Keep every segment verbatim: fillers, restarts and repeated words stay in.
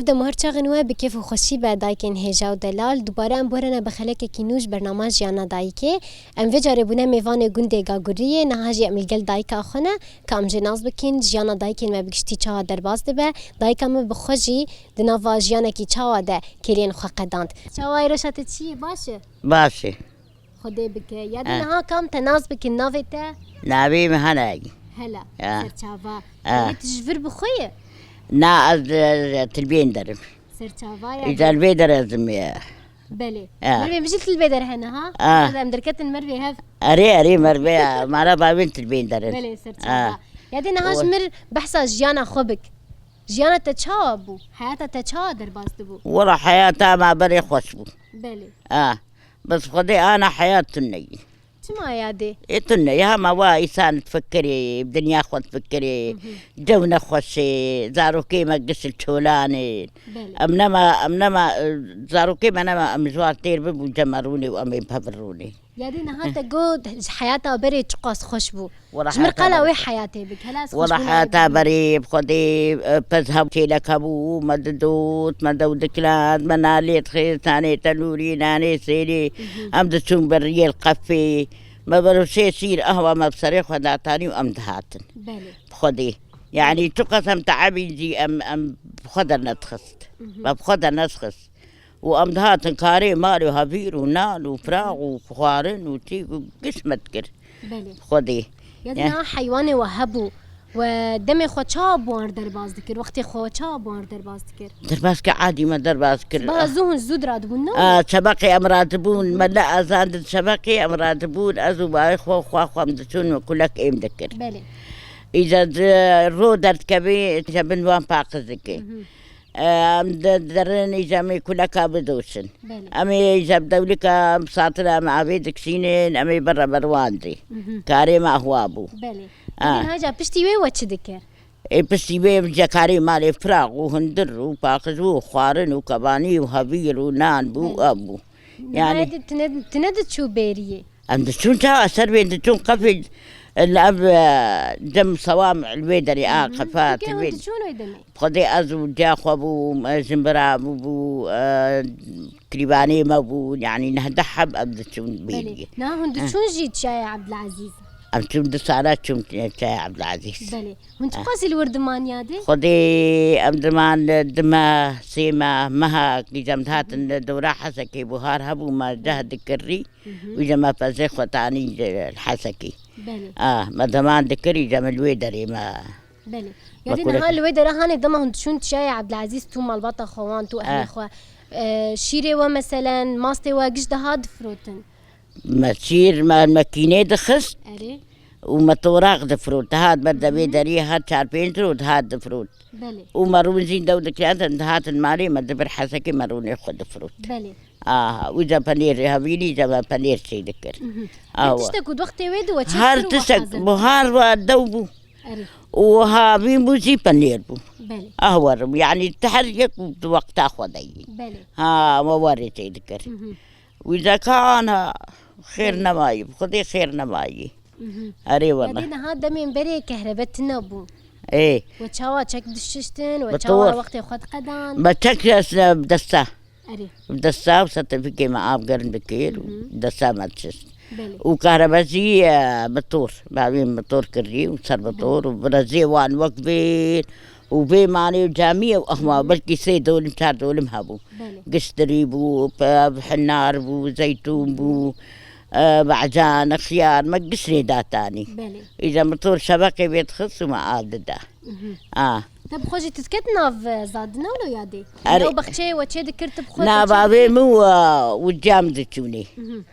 Dema her çaxên we bi kêf û xweşî be dayikên hêja û delal. Dubare em borene bi xelekekî nû ji bernama Jiyana Dayikê. Em vê carê bûne mêvanê gundê Gaguriyê, niha jî em li gel dayika xwe ne, ka em jê nas bikin, jiyana dayikên me bi giştî çawa derbas dibe. Dayika me bi xwe jî di nava jiyanekî çawa de kêliyên xwe qedand. Çawa ye, rewşa te çi ye, baş e? Baş e. Xwedê bike. Ya dî Eh. niha kam te nas bikin, navê te? Navê min Hela ye. Hela. Ya. Serçava. Eh. Yanî tu ji vir bi xwe ye? Na, ez, ez Tilbên derim. Serçava ya. Îcar vê der ez im ya. Belê. Eh. Mervê min jî li vê der hene ha. Eh. Em derketin mervê hev. Erê, erê, mervê, mara bavên Tilbên derin. Belê, serçava. Eh. Ya dî niha ji O- mir behsa jiyana xwe bik. Jiyana te çawa bû? Heyata te çawa derbas dibû? Wela heyata me berê xweş bû. Belê. Ah, bes Xwedê ana heyat tune ye. Çima yadê? Ê tune ye, hema wa îsan difikirê, bi dinya xwe difikirê, Hı hı. Cew nexweş e, zarokê me giş li çolan e. Belê. Em nema, em nema, e, zarokê me nema, em ji war têr bibûn, cem me rûnê û em ê bi hev rûnê. Yadê niha te got, ji heyata berê çiqas xweş bû. Wela Ji mir heyata qala berê wê xweş. Heyatê bik. Hela ez Wela xweşbûna heyata wê bû. Berê bi Xwedê, e, pez hev çêlek hebû, me didot, me dew dikiland, me nalê dixist, nanê tenûrî, nanê sêrî. Mhm. Em diçûn bi riyê li qefê. Me berosê sîr, ehwa me bi serê xwe datanî û em dihatin. Belê. Bi Xwedê. Yanî çiqas em teebîn jî em, em bi xwe dernedixist. Mhm. Me bi xwe dernedixist. Û em dihatin karê mal û hevîr û nan û firaq û xwarin û tîk û giş me dikir. Belê. Xwedê. Ya dî Ya. niha heywanê we hebû, we demê xwe çawa bi wan re derbas dikir? Wextê xwe çawa bi wan re derbas dikir? Derbas ke adî me derbas kir. Sibaha zû hûn zû diradibûn, ne? A, çebeqê em radibûn, Hı hı. me ne azandin çebeqê em radibûn, ez û bayê xwe, xwe, xwe em diçûn, me kulek êm dikir. Belê. Îca di ro derdikevê, îca bin wan paqiz dike. Hı hı. Em de-, derin îca em ê kuleka bidoşin. Belê. Em ê îca bi dewlika em satira em avê dikişînin, em ê bere berwandê. Mhm. Karê me ahwa bû. Belê. Ah. Yanî haca piştî wê we çi dikir? Ê piştî wê îca karê malê firaq û hundir û paqiz û xwarin û kebanî û hevîr û nan bû, Belê. ev bû. Yanî Nihayetê tine, tine diçû bêriyê. Em diçûn çawa ser wê diçûn qefê li ev, e, dem sewam li wê derê a Hı hı. qefa Peki hûn tibê. diçûn wê demê? Xwedê ez û diya xwe bûm, e, jimbira bû, bû, e, kirîvanê me bû, yanî nehdeh heb em diçûn Belê. bêriyê. Niha hûn Eh. diçûn jî Çiyayê Ebdilezîz? Em çûn du sala çûn Çiyayê Ebdilezîz. Belê. Hûn Eh. çiqasî li wir diman yadê? Xwedê em diman, e, di meh, sê meh, mehek, îca em dihatin, e, dewra Hesekê buhar hebû, me ceh dikirî. Mhm. Wî de me pezê xwe tanî li Hesekî. Belê. Ah, me deman dikirî de min li wê derê me. Belê. Me Yadî kurek- niha li wê dere hanê dema hûn diçûn Çiyayê Ebdilezîz tu malbata xwe wan tu ehlê Ah. xwe. E, şîrê we meselen, mastê we giş dihat difirotin. Me şîr, me, me kînê dixist Erê. û me toraq difirot. Dihat ber devê Hı hı. derî her çar pênc roj dihat difirot. Belê. Û me rûn jî dew dikirin, dihatin malê me dibir Hesekê me rûnê xwe difirot. Belê. Aha, wî de penêr hevînî de me penêr çê dikir. Mhm. Her Awa. tiştek ku wextê wê de we çê Her dikir û we tiştek hazir. buhar ve dew bû. Erê. Û havîn bû jî penêr bû. Belê. Ah werim, yanî te her yek di wexta xwe de yî. Belê. Ha, me werê çê dikir. Mhm. Wî de ka ana xêr Belê. nemayî, bi Xwedê xêr nemayî. Mhm. Erê wele. Yadê niha demên berê kehrebe tine bû. Ê. We çawa çek dişiştin, we Bi çawa tor. wextê xwe diqedan? Me çek ez, e, bi desta. Erê. Bi desta û sertîfîkê me av germ dikir û Mhm. desta me dişişt. Belê. Û kahrebe jî, e, bi tor. Bavê min bi tor kirî û ser bi Belê. tor û bi rezê wan wek vêr û vê manê û camiyê û ehma Mhm. belkî sê dolim, çar dolim hebû. Belê. Giştirî bû, pe-, hinar bû, zeytûn bû, e, becan, xiyar, me giş lê datanî. Belê. Îca min tor şebeqê vê dixist û me av dida. Mhm. A. Te bi xwe jî tu diket nav, e, zadine wilo yadê? Erê. Ew baxçeyê we çê dikir tu bi xwe Na, te çê bavê dikir? min û, û cem diçûnê. Mhm.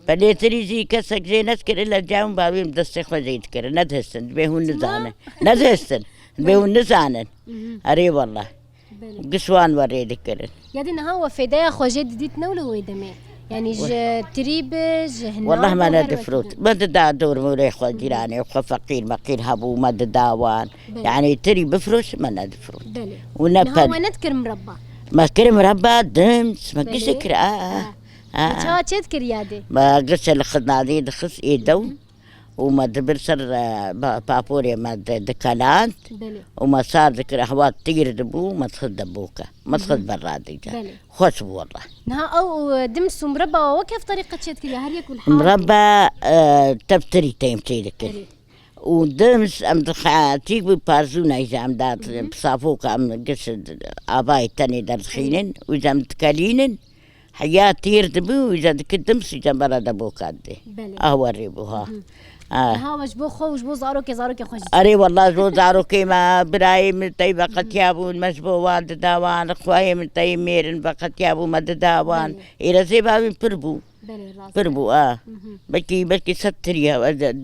Pelêtirî jî kesek jê nedikir, illa cem bavê min destê xwe jê dikir. Nedihestin, dibê hûn Çima? nizanin. Nedihestin, dibê hûn nizanin. Mhm. Erê wallah. Belê. Giş wan werê dikirin. Yadî niha we fêdeya xwe jê didît ne wilo wê demê? Yanî ji tirî bi, ji hinan Wallah bi me her nedifrot. wekî bi. Me dida dor mûrê xwe, cîranê xwe feqîr meqîr hebû, me dida wan. Belê. Yanî tirî bifroş, me nedifrot. Belê. Û ne Niha pen- we nedikir mireba? Me kir mireba, dims, me Belê. giş dikir, a, a, Ha. a, Çawa a. çê dikir yadê? Me giş li xinadê dixist ê dew. Hı hı. û me dibir ser, e, ba-, paporê me di-, dikeland. Belê. Û me sar dikir, ehwa tîr dibû, me dixist deboke. Me dixist berra dîte. Belê. Xweş bû wela. Niha ew, e, dims û mireba wek ev terîqet çêdikir ya her yek û li hal Mireba, e, tevtirî têm çêdikir. Erê. Û dims em dixe-, tîk bû parzûna îja em dat, Hı hı. bi safoka em giş avayê tenê derdixînin, Erê. û îja em dikelînin. Heya têr dibû, îja dikir dims, îja bera de boka didê. Belê. Ah werê bû ha. Hı. Ah. Niha we ji bo xwe û ji bo zarokê, zarokê xwe jî. Erê wela ji bo zarokê me, birayê min tey veqetiya bûn, me ji bo wan dida wan, xweyê min tey mêrin veqetiya bû, me dida wan. Belê. Êrezê bavîn pir bû. Belê, rast Pir e. bû, ah. Hı hı. Belkî, belkî sed tirî,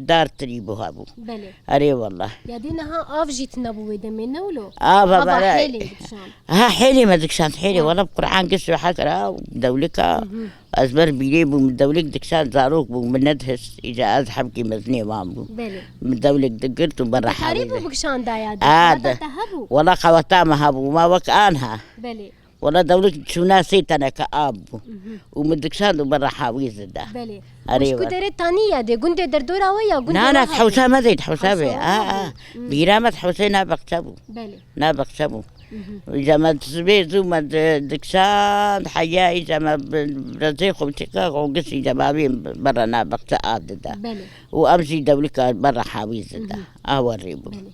dar tirî bû hebû. Belê. Erê wela. Ya dê niha av jî tune bû wê demê, ne wilo? Ava Ava bere. hêlê dikişand. Ha, hêlê me dikişand, hêlê. Ha. Wela bi Qur'an giş rehet kira, dewlika. Hı hı. Ez ber bîrê bûm, dewlik dikişand, zarok bûm, min nedihist. Îca ez hebkî mezinê wan bûm. Belê. Min dewlik digirt û bera Te karî hawî bû de. bikişanda ya dê? A, Xewata de. te hebû? Wela xewata me hebû, ma wek an ha. Belê. Wela dewlik çûna sê teneke av bû. Mhm. Û min dikişand û bera hawî zida. Belê. Erê Û ji ku wela. derê tanî ya dê? Gundê derdora we ya gundê Na, we na, hebû? hewsa me zeyt, hewsa Hewsa be. we A, a. hebû. Hmm. Bîra me hewsê na bexçe bû. Belê. Na bexçe bû. Mhm. Îca me sibê zû me di-, dikişand, heya îca me bi-, rezê xwe çika xwe gis îca bavê bera na bexçe av dida. Belê. Û ev jî dewlika bera hawî zida. Mhm. A werê bû. Belê.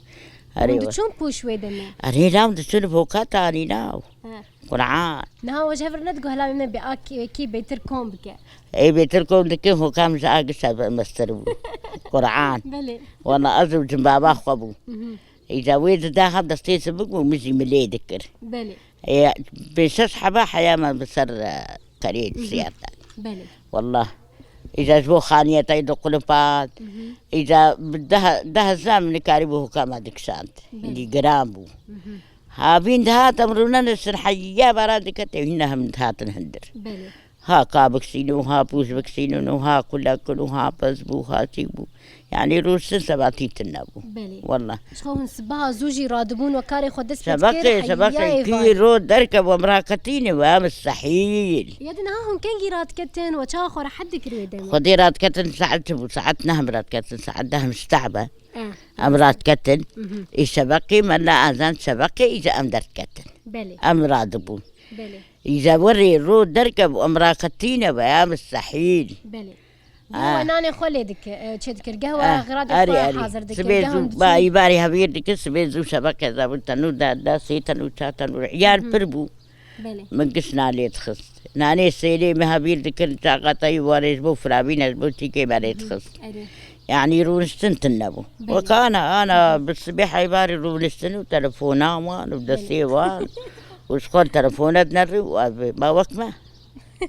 Erê Hûn we. diçûn pûş wê demê? Erê na, hûn diçûn voka tanî na. He. Qur'an. Niha we ji hev re nedigo hela wê me bê a kê, kê bêtir kom bike. Ê bêtir kom dike, hokam ji a gişa mestir bû. Qur'an. Belê. Wana ez û cimbaba xwe bû. Mhm. Îca wê dida ha destê sibik bû, min jî milê dikir. Belê. Ê, pênc şeş heba heya me bi ser, e, kerê Mhm. siyar da. Belê. Wallah. Îca ji bo xaniyetayê diqulip hat. Mhm. Îca bi deh, deh hezar min nikarî bû hokama dikişand. Belê. Îdî giran bû. Mhm. Havîn dihat em rûne nisin heya bara dikete hîne hem dihatin hindir. Belê. Ha ka biksînin û ha pûş biksînin û ha kulek kin û ha pez bû, ha çîk bû. Yanî rûstin sebatî tune bû. Belê. Wallah. Ji xwe hûn sibeha zû jî radibûn we karê xwe dest pê Şebekê, dikir, şebekê heya kî êvarî. ro derkeve em raketîne we mistehîl. Ya di niha hûn kengî radiketin we çawa xwe rehet dikir wê demê? Xwedê radiketin saet çi bû? Saet neh em radiketin, saet deh em steh be. Eh. Em radiketin. Mhm. Ê şebekê me ne azan şebekê îca em derdiketin. Belê. Em radibûn. Belê. Îca werê ro derkev em raketîne veya mistehîl. Belê. Ah. Geh we nanê xwe lê dike, e, çê dikir. Geh we Ah, xîradê erê, xwe erê. hazir dikir. Sibê Geh zû, hûn ba diçûn. îbarê hevîr dikir, sibê zû şebeke zabûn tenû da, da sê tenû, çar tenû. Yar Mhm. pir bû. Belê. Min giş nanê dixist. Nanê sêlê min hevîr dikir, çaqa tayî warê ji bo firavîne, ji bo tîkê me lê Mhm. dixist. Erê. Yanî rûniştin tune bû. Belê. Wek ana, ana Mhm. bi sibê heybarî rûniştin û telefona wan û destê Belê. wan û ji xwe telefone dinerî û ev ma wek me.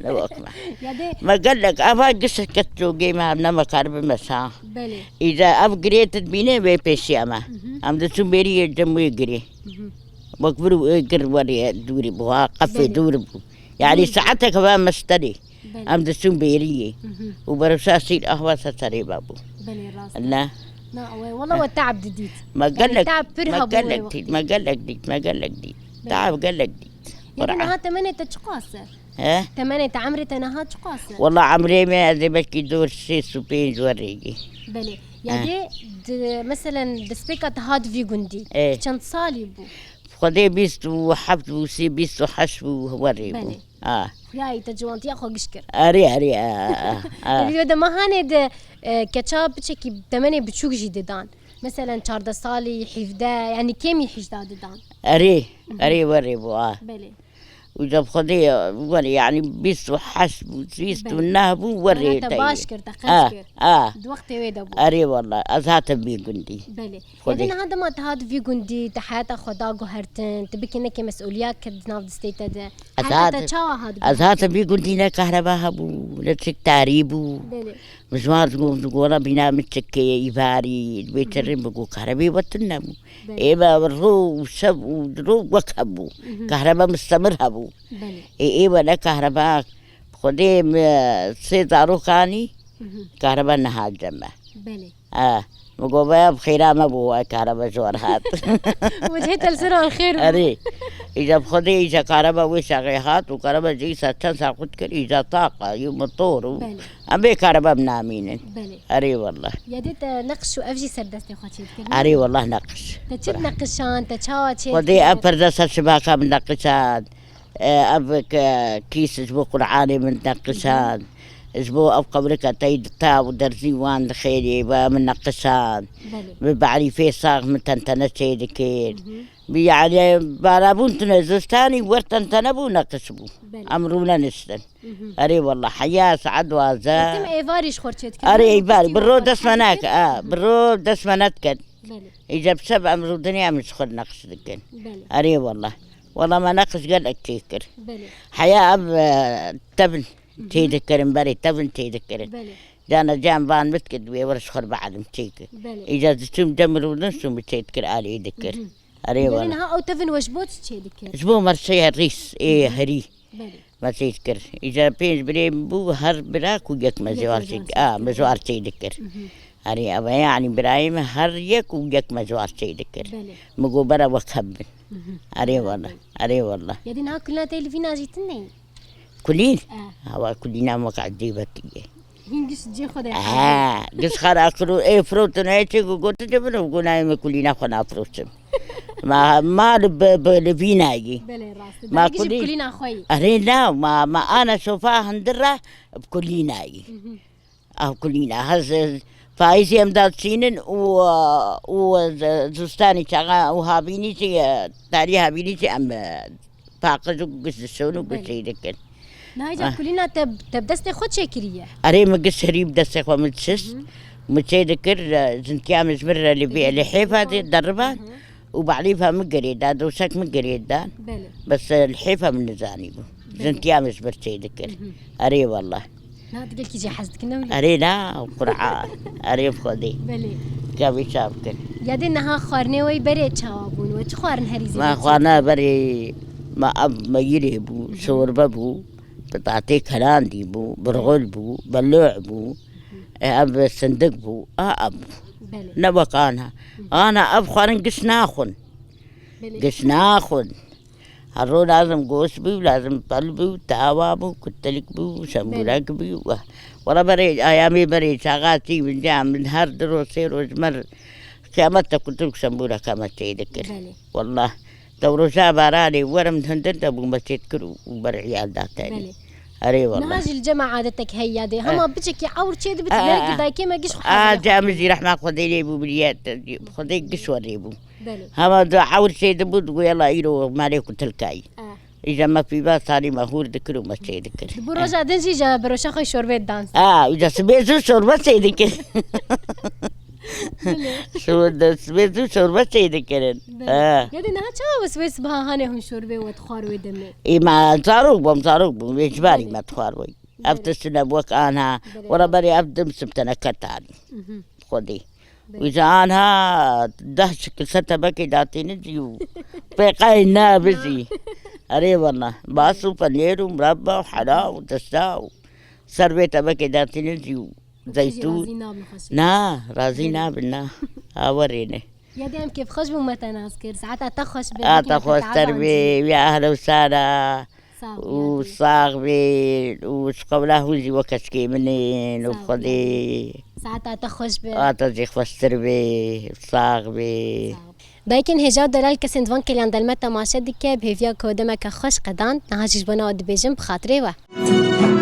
Ne wek me. Ya dê Me gelek ava giş ket çogê me, em ne me karibin me şa. Belê. Îca ev girê tu dibîne wê pêşiya me. Mhm. Em diçûn bêriyê cem wê girê. Mhm. Wek vir û ê gir werê dûrî bû, ha, qefê Belê. dûr bû. Yanî Dûr bû. saetek ve meşterê. Belê. Em diçûn bêriyê. Mhm. Û bereşa sîl ahwa ser serê me bû. Belê, rast e. Ne. Na, we, wela we teab didît. Me Yanî gelek, teab pir me hebû wê gelek wextê. dît, me gelek dît, me gelek dît. Belê. Teab gelek dît. Ya Qur'an. niha temenê te çiqas e? He? Temenê te, emrê te niha çiqas e? Wela emrê me ez ê belkî dor şêst û pênc werê yê. Belê. Ya He. dê, di, meselen, destpêka te hat vî gundî. Ê. Çend salî bû? Xwedê bîst û heft bû, sê bîst û heşt bû, werê bû. Belê. A. Xuyayî te ciwantiya xwe giş kir. Erê, erê, a, a, a. Di vîdeo de me hanê de, e, keça biçekî temenê biçûk jî didan. Meselen çardeh salî, hevdeh, yanî kêmî hejda didan. Erê, Mhm. erê werê bû, a. Belê. Û de bi Xwedê, werê, yanî bîst û heşt bû, bîst û neh bû, Belê. werê Wela te teyê. baş kir, te qenc A, kir. a. Di wextê wê de bû. Erê wela, ez hatim vî gundî. Belê. Xwedê. Yanî niha dema te hat vî gundî, te heyata xwe da guhertin, tu bikî nekê mesûliya kir di nav destê te de. Ez Heyata te hat-, çawa hat ez guhertin? hatim vî gundî ne kahreba hebû, ne çik tarî bû. Belê. Min ji wan digot, digot, "Wela bîna min çikê îvarî, wê Hı hı. çirrin bigot, kahrebê we tune bû." Belê. Ê me rû û şev û rû wek hebû. Mhm. Kahreba mistemir hebû. Belê. Ê, ê we ne kahreba, Xwedê me sê zarokanî, Mhm. kahreba nehat cem me. Belê. E. Min got, "Vaya bi xêra me bû, we karebe ji wan hat." Wecihê te li ser an xêr bû. Erê. Îca bi Xwedê îca karebe wê çaxê hat û karebe ji îsa çend sax xurt kir, îca taqa, yû motor û Belê. Em bê karebe bi namînin. Belê. Erê wallah. Ya dê te neqş û ev jî ser destê xwe çê dikirin? Erê wallah neqş. Te çi neqişan, te çawa çê Xwedê dikirin? Ev perde ser şibaka min neqişan. E, ev ke-, kîs ji bo Qur'anê min neqişan. Ji bo ev qewrika tey dita û derzî wan dixêrê ve min neqişan. Belê. Bi berîfê sax min tentene çê dikir. Hı hı. Bi, yani, barabûn tune zistanî wer tentene bû, neqis bû. Belê. Em rûne niştin. Hı hı. Erê wallah, heya saet duwazdeh. Tim êvarî ji xwe çê dikirin. Erê êvar, bi ro dest me nake, a, bi ro dest me nedikin. Belê. Îca bi şev em rûdinê em ji xwe neqis dikin. Belê. Erê wallah. Wala me neqis gelek çêkir. Belê. Heya ev, e, tevin Hı hı. çêdikirin, berê tevin çêdikirin. Belê. Cana can van mit kir, wê were ji xwe bielin çêkir. Belê. Îca diçûm cem rûdin, şûm bi çêdikir, alî dikir. Hı hı. Erê Belê wala. Niha ew tevin we ji bo çi çêdikir? Ji bo merşeya rîs, ê Hı hı. herî. Belê. Me çêdikir. Îca pênc birê min bû, her bira ku yek me Yek ji wan me ji wan çêdikir. A, me ji wan çêdikir. Hı hı. Erê, ev e, yani birayê me her yek û yek me ji wan çêdikir. Belê. Min got, "Bere wek hev bin." Hı hı. Erê wala, erê wala. Ya dê niha kulîna te li vîna jî tune ye? Kulîn? E. Hawa kulîna me ka ecêbekî ye. Hîn giş cê xwe de Ha, giş xera kiro, ê firotin, ê çê ku gotin, "Cebin û gunayê me kulîna xwe nafirotim." Ma, ma li bi, bi, li vîna ye. Belê, rast e. Ma Belê, giş kulîn. Kulîna xwe ye. Erê na, ma, ma ana şofa hindir re bi kulîna ye. Hı hı. Ev kulîna hez, e, payîzê em da çînin û, û, e, zistanî çaxa û havînî jî, e, tarî havînî jî em, e, paqij û giş dişon û giş Belê. çê dikin. Nayê ca Ah. kulîna te, te bi destê xwe çêkiriye? Erê min giş herî bi destê xwe min dişist. Hı hı. Min çê dikir, e, jintiya min ji min re li vê, Hı hı. li hêfa de derivan. Hı hı. û balîfa min girê da, doşek min girê da. Belê. Bes, e, li hêfa min nizanî bû. Belê. Jintiya min ji vir çê dikir. Mhm. Erê wallah. Na, tu gelkî jê hez dikin, ne wile? Erê na, Qur'an. Erê bi Xwedê. Belê. Gavê çav kir. Ya dê niha xwarinê we berê çawa bûn? We çi xwarin herî zêde Ma çêkir? Xwarina berê, ma ev meyirê bû, Mhm. şorbe bû, pitatê kelandî bû, birxul bû, belû bû, Mhm. e, ev sindik bû, a, ev bû. Belê. Ne wek ana. Mhm. Ana ev xwarin giş naxwin. Belê. Giş naxwin. Her ro lazim goşt bû, lazim pel bû, tawa bû, kutilik bû, şembûrek Belê. bû. Wela berê, ayamê berê çaxa tî binca min her du roj, sê roj mer qiyamet de kutilik şembûreka me çê dikir. Belê. Wallah. Tewroja baranê werim hundir de bû me çê dikir û ber iyal da tenê. Belê. Erê wallah. Niha jî li cem me adetek heye ya dê. Eh. Hema biçekî ewr çê dibit, Eh, eh. Ber dayikê me giş xwe Ah, hazir cem dixwin. Jî rehma Xwedê lê bû, biliye, Xwedê giş werê bû. Belê. Hema da ewr çê dibû, digo yala îro malê ku tilkayî. Ah. Îja me pîva salî me hûr dikir û me çê dikir. Di bo roja din jî ja beroşa xwe şorbê dan. Ah, îja sibê zû şorbe çê dikir. Belê. Şor-, de sibê zû şorbe çê dikirin. Belê. Ah. Ya dê niha çawa we sibê sibaha hanê hûn şorbê we dixwar wê demê? Ê me zarok bûm, zarok bûm, wê ji barî Belê. me dixwar wê. Ev Belê. tiştine wek anha, Belê. wela berê ev dim sibtene ketanî. Mhm. Xwedê. Belê. Wî ji anha deh şikil ser tebekê datînin jî û pêqayê ne bijî. Erê wela. Bas û penêr û murabba û hela û desta û ser vê tebekê datînin jî û Û tu jî zeytûn. razî nabin xweşik. Na, razî Belê. nabin, na. Awerê ne. Ya dê em kêfxweş bûn me te nas kir. Saeta te xweş be, A wekî te me te xweş ter taban be, jî. wî ehla û sala. Sax û bî, ya dê. sax bî, û ji qewla hûn jî wek keşkê min in, û Sax bî, Xwedê. ya dê. Saeta te xweş be. A te jî xweştir bê, sax bê. Sax bî. Dayikên hêja û delal kesên di van kêliyan de li me temaşe dike, bi hêviya ku demeke xweş qedand, niha jî ji bo we dibêjim bi xatirê we.